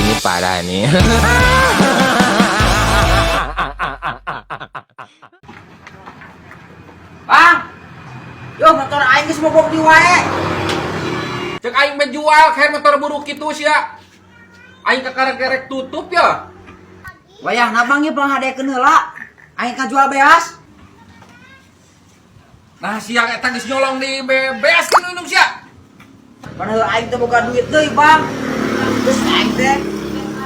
Ini parah nih. Bang. Yo motor aing geus mogok di wae. Cek aing menjual kayak motor buruk kitu sia. Aing kakarek tutup ya. Wayahna bang ieu panghadekeun heula. Aing kajual beas. Nah sia eta geus nyolong di beas kan indung sia. Padahal aing teh boga duit deui, Bang. Terus aing teh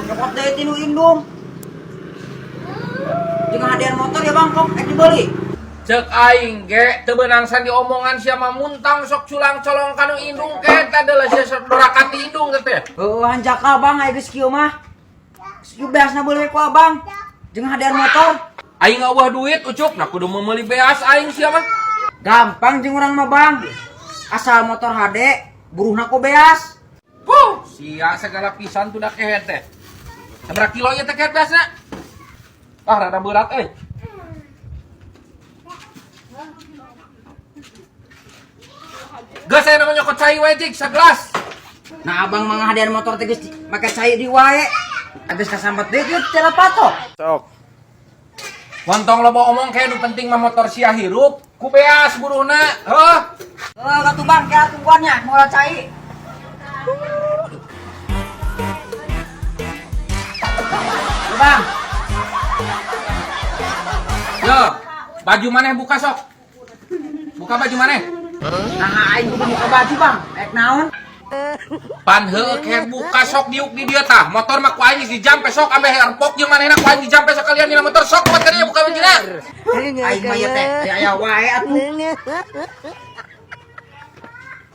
nyokot deui ti nu indung. Jeung hadean motor ya Bang, kok ek dibeli. Cek aing ge teu beunang san diomongan sia mah muntang sok culang colong kanu indung ke eta adalah sia sok doraka ti indung teh. Heueuh hanjakal Bang, aing geus kieu mah. Geus kieu beasna beuli ku abang. Jeung hadean motor. Aing eueuh duit Ucup, nah kudu meuli beas aing sia mah. Gampang jeung urang mah, Bang. Asal motor hade, buruhna ku beas. Puh, sia segala pisan tuh dak kehed teh. Sabaraha kilo ieu teh kehed beasna? Ah, rada berat euy. Geus aya namanya nyokot cai we cik sagelas. Nah, abang mah ngahadean motor teh geus make cai di wae. Geus kasambat deui kieu teh patok. Sok. Montong loba omong kayak nu penting mah motor sia hirup, ku beas buruhna. Heuh. Heuh, katuh Bang, kira tungguannya moal cai. Yo, Bang. Yo, baju maneh buka sok. Buka baju maneh. Nah, aing kudu buka baju, Bang. Ek naon? Pan heueuh kehed buka sok diuk di dieu tah. Motor mah ku aing geus dijampe sok ameh erpok jeung manehna ku aing dijampe sakalian dina motor sok kuat kadinya buka bajuna. Aing mah ieu teh aya wae atuh.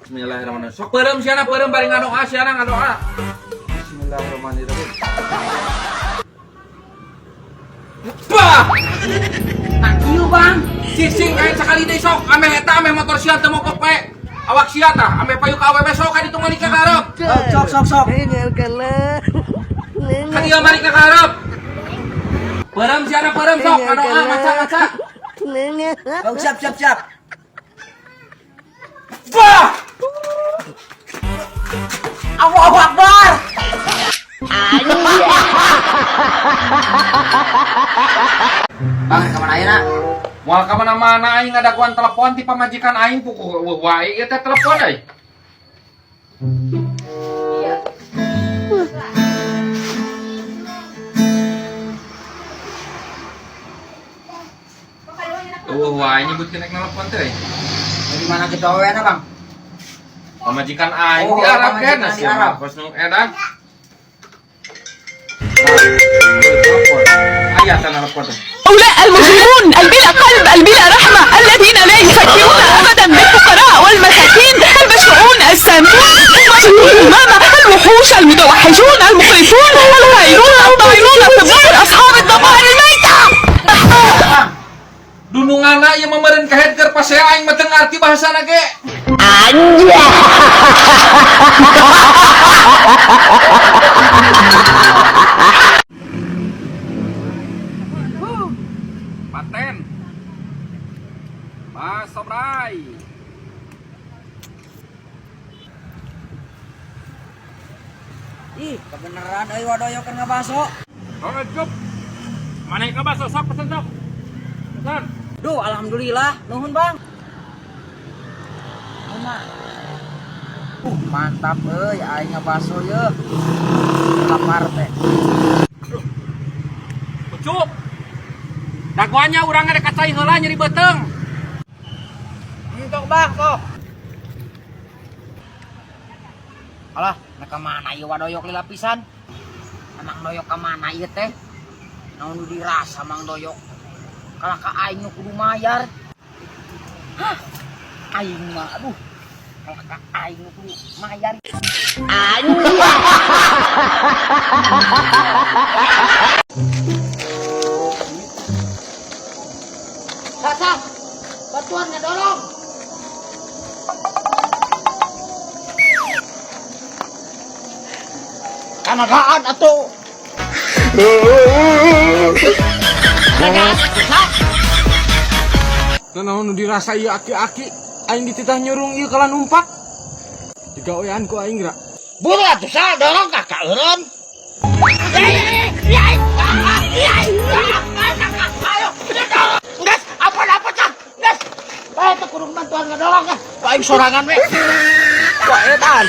Bismillahirrahmanirrahim. Sok peureum siana peureum bari ngadoa siana ngadoa. Bismillahirrahmanirrahim. Bah! Nah, kieu, Bang. Cicing kain sakali deui sok ameh eta ameh motor sia teu mogok we. Awak sia tah ameh payu ka awewe sok ka ditu malik ka hareup. Oh, sok sok sok. Ka dieu malik ka hareup. Peureum siana peureum sok ngadoa maca-maca. Oh, siap siap siap. Bah! Allahu Akbar. Bang, ka mana ayeuna? Moal ka mana-mana aing ngadaguan telepon ti pamajikan aing pukuh wae ieu teh telepon euy. Eueuh wae nyebutkeun nek nelpon teh euy. Di mana kita awena, Bang? Pamajikan aing Oh, di Arab kan pamajikan di sia Arab. mah kos nu edan. Aya teh nelpon teh. هؤلاء المجرمون البلا قلب البلا رحمة الذين لا يفكرون أبدا بالفقراء والمساكين البشعون السامون الأمامة الوحوش المتوحشون المقرفون الغائرون الطاعنون في الظهر أصحاب الضمائر الميتة. Dununganna ieu mah meureun kehed keur pasea aing mah teu ngarti bahasana ge. Paten. Baso bray. Ih, kebeneran euy wadoyo keur ngabaso. Oh, cup. Mana ka baso sok pesen sok. Pesan. Duh, alhamdulillah. Nuhun, Bang. Nuhun, mantap euy aing ngabaso ye. Lapar teh. Ucup. Dagoannya urang rek kacai heula nyeri beuteung. Entok, Bang, sok. Alah, nek ka mana ieu wadoyok lila pisan? Emang doyok ka mana ieu teh? Naon nu dirasa Mang Doyok? Kalah ka aing nu kudu mayar. Hah? Aing mah aduh. Kalah ka aing nu kudu mayar. Sasa, bantuan ngedorong. Kanagaan atuh. Nah, naon nu dirasa ieu aki-aki aing dititah nyurung ieu kalah numpak. Digawean ku aing geura. Buru atuh sa dorong kakak eureun. Nyurung bantuan ngadorong ah. Ku aing sorangan we. Wah, edan.